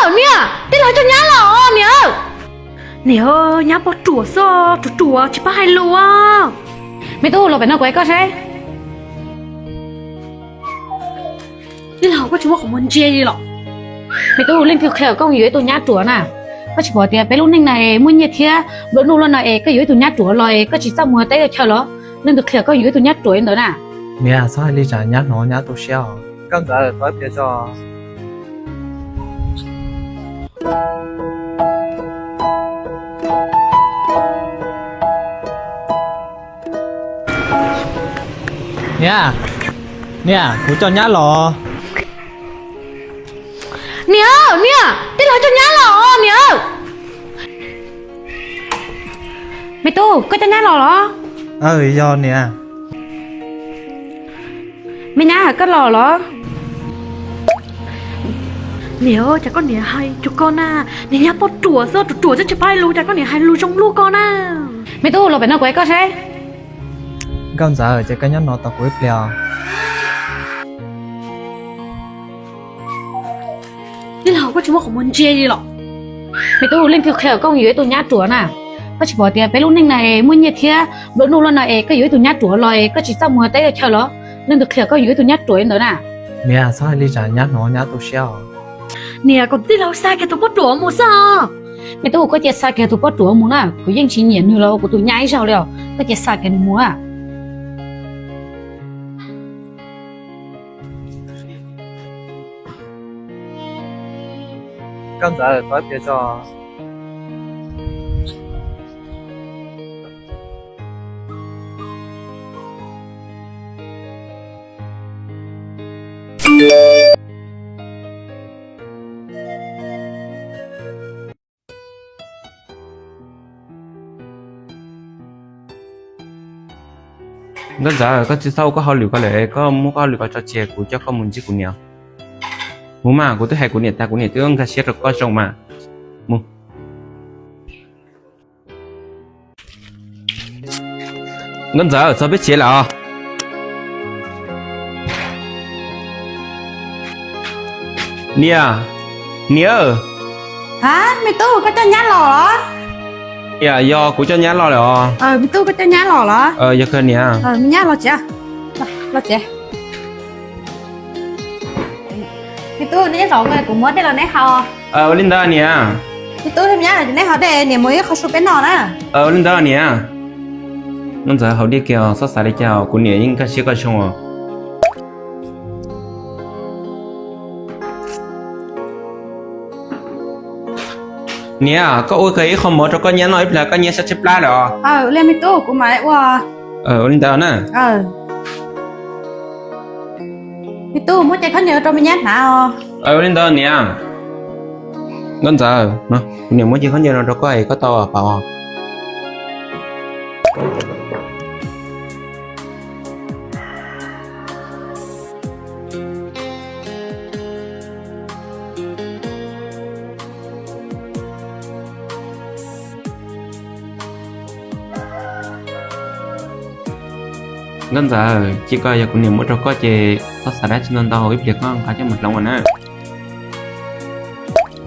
Niam, tij laug coj nyab los niam. Niam, nyab poj ruam xwb, ruam ruam tsis paub hais lus. Me tub, los pem no kuv hais koj saib. Tij laug, koj tsis muaj qhov muag ntsia li los? Me tub, leej twg qhia koj yuav ib tug nyab ruam na? Koj tsis pom tias peb lub neej na es muaj nyiaj thiab nplua nuj luaj no es koj yuav ib tug nyab ruam los es koj tsis txaj muag teb chaw los? Leej twg qhia koj yuav ib tug nyab ruam li ntawd na? Niam, txhob hais li tsam nyab hnov nyab tu siab os. Nkauj Ntxawm, thov piav tso. Niam, niam, kuv coj nyab los. Niam, niam, tij laug coj nyab los niam. Me tub, koj coj nyab los los? Yog niam. Me nyab, koj los los? Niam, cas koj niam hais cuag koj na? Niam nyab poj ruam xwb, ruam ruam xwb tsis paub hais lus, cas koj niam hais lus zoo luaj koj na? Me tub, los pem no kuv hais koj saib. Nkauj Ntxawm, ces koj nyob no tos kuv ib pliag os. Tij laug, koj tsis muaj qhov muag ntsia li los? Me tub, leej twg qhia koj yuav ib tug nyab ruam na? Koj tsis pom tias peb lub neej na es muaj nyiaj thiab nplua nuj luaj no es koj yuav ib tug nyab ruam los es koj tsis txaj muag teb chaw los? Leej twg qhia koj yuav ib tug nyab ruam li ntawd na? Niam, txhob hais li tsam nyab hnov nyab tu siab os. Niam, kom tij laug xa kiag tus poj ruam mus xwb os. Me tub, koj cia xa kiag tus poj ruam mus na, kuv yeej tsis nyiam nws los ua kuv tus nyab ib zaug li os, koj cia xa kiag nws mus na. Nkauj Ntxawm, thov piav tso. Nkauj Ntxawm, koj tsis txhob ua koj hauj lwm ko lawm, koj muab koj hauj lwm ko tso tseg, kuv coj koj mus ntsib kuv niam. Mus mas, kuv twb hais kuv niam tas, kuv niam twb nkag siab rau koj zoo mas. Mus. Nkauj Ntxawm, txog peb tsev lawm os. Niam, niam. Ha, me tub, koj coj nyab los los? Yog kuv coj nyab los lawm os. Me tub, koj coj nyab los los? Yog kawg niam. Me nyab los tsev, los tsev. Me tub, neb zaum kuv muab dej los neb haus. Ua li ntawd niam. Me tub, neb haus dej, niam mus ib qho su peb noj na. Ua li ntawd niam. Nkauj Ntxawm, haus dej kiag, txhob xav li cas, kuv niam yeej nkag siab koj zoo os. Niam, koj ua kiag ib qho mov rau koj nyab noj ib pliag, koj nyab sab tsib plab lawm os. Ua li ntawd na. Me tub, muab cev khaub ncaws rau me nyab hnav os. Ua li ntawd niam. Nkauj Ntxawm, kuv niam muab cev khaub ncaws no rau koj es koj tau pam os. Nkauj Ntxawm, cia koj, yog kuv niam muab rau koj ces txhob xav dab tsi ntau ntau, ib pliag koj nqa coj mus hloov os na.